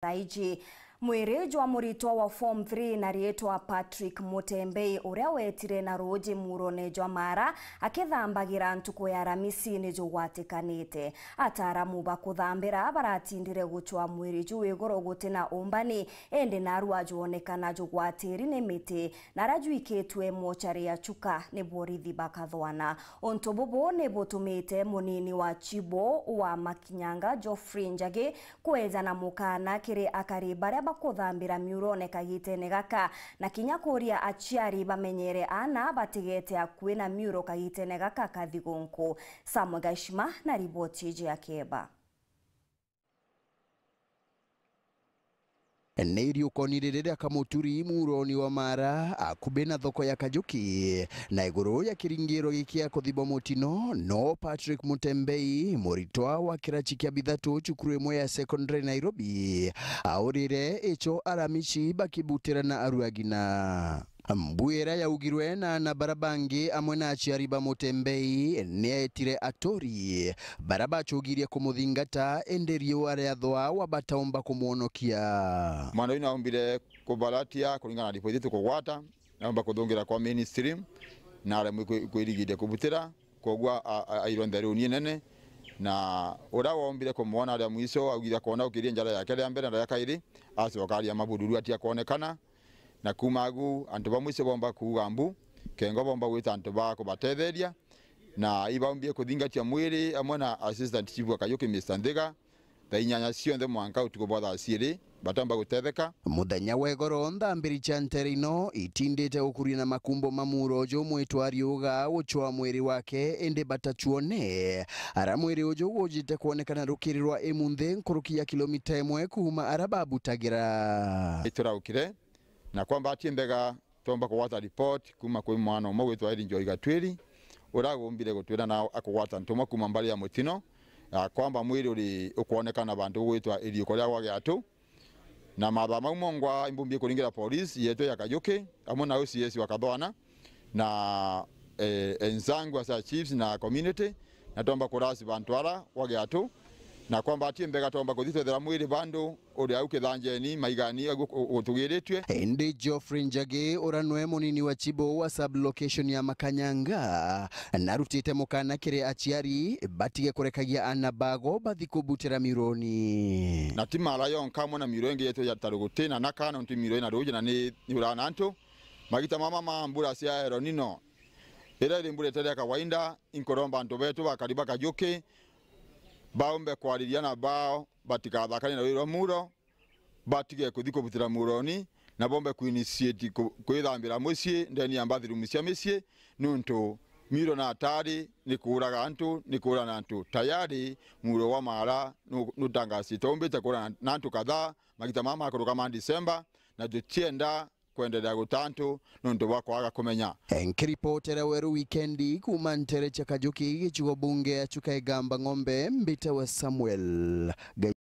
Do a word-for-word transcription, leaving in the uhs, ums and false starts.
thaa iji. Mwiri jwa muritwa wa form three na riitwa Patrick Mutembei, uria wetire na ruuji murone jwa Mara akithambagira ntuku ya Aramisi, ni jugwatikanite. Ataaramu ba kuthambira baratindire gucwa mwiri juu iguru gutina umbani, indi narua jwonekana jugwatiri ni miti, na aria jwikitue mochari ya Chuka ni borithi bakathwana. Untu bubu ni butumite munini wa Chibo wa Makinyanga, Geoffrey Njagi, kweja na mukaana kiri akari baria bakuthambira miurone kagitene gaka, na kinya kuria aciari bamenyere aana batigete akui na miuro kagitene gaka ka thigunku. Samuel Gaishima na riboti iji ya Keba. Ni iriukoni riri ria Kamuturi, muroni wa Mara, akubi na thoko ya Kajuki, na iguru ya kiringiro giki gia kuthibwa mutino, no Patrick Mutembei, muritwa wa kirachi kia bithatu cukuru imwe ya secondary Nairobi, aurire icho Aramisi bakibutira na aruagina. Mbuira yaugirwe na aana bara bangi amwe na aciari ba Mutembei ni aetire aturi bara bacugirie kumuthingata, indi riua riathwa wa bataumba kumwonokia. Mwana uyu naombire kubaratia kuringana na riboti tukugwata, naomba kuthungira kwa mainstream, na aremwe kwi-, kwirigiria kubutira, kwoguo a-, a-, airwe ntharuni nene, na uria wombire kumwona aria mwiso augire akoona ukiria njara yake ria mbere na ria kairi, acoka aria mabururu atia kwonekana. Na kuuma agu, antu ba mwiso bomba kuuga mbu, kengo bomba gwita antu ba kubatetheria, na ibaumbie kuthingatia mwiri amwe na assistant chief wa Kayuki, Mister Nthiga, thaa inyanya cionthe mwanka utuku bwa thaa ciiri, batamba gutetheka. Muthenya wa igoro, nthambiri cia ntere ino itindite gukuria na makumbo ma muuro uju mwitwa ariuga gucwa mwiri wake, indi batacuone. Ara mwiri uju gujite kwonekana rukiri rwa Imunthi, nkuruki ya kilomita imwe kuuma ara babutagira. Ituraukire, na kwa mbati mbega, twomba kugwata report kuuma kwi mwana umwe gwitwa Eli Njoi Gatwiri, uria agumbire gutwira na akugwata antu umwe kuuma mbari ya mutino, ya kwamba mwiri uri ukwonekana bantu gwitwa iriuko ria gwa Giatu. Na mathaa mau mongwa imbumbie kuringira polisi yetu ya Kajuki, amwe na O C S wa Kathwana, na, eh, enzangu asa chiefs na community, na twomba kurasi bantu ara gwa Giatu, na kwamba atie mbega twomba kuthi twethera mwiri bandu uri au kithanjeni maigani agu utugiritue. Indi Geoffrey Njagi, uria nwe munini wa chibo wa sub-location ya Makanyanga, narutite mukana kiri aciari batige kurekagia aana bago bathi kubutira miuroni. Na ti Mara yonka, amwe na miuro ingi yetu ya Taruguti na Naka, nontu miuro ina ruuji na ni, ni urana antu. Magita mama ma mbura cia El Nino, iria iri mbura itari ya kawaida, inkuromba antu betu bakari ba Kajuki baumbe kwariria na bao batikathakane na rwiri rwa muuro, batige kuthi kubutira muuroni, na bombe kuinitiate ku-, kwithambira mucii ndeni ya bathroom cia micii, niuntu miuro na atari ni kuuraga antu, ni kuurana antu. Tayari muuro wa Mara nu-, nutangasite umbite kuurana na antu kadhaa magita mama makuruka ma December, na tutienda kwenderea guta antu niuntu bwa kwaga kumenya. Nkiripotera Weru Wikendi kuuma ntere cia Kajuki, gicigo bunge ya Chuka Igamba Ng'ombe, mbitawa Samuel Ngai.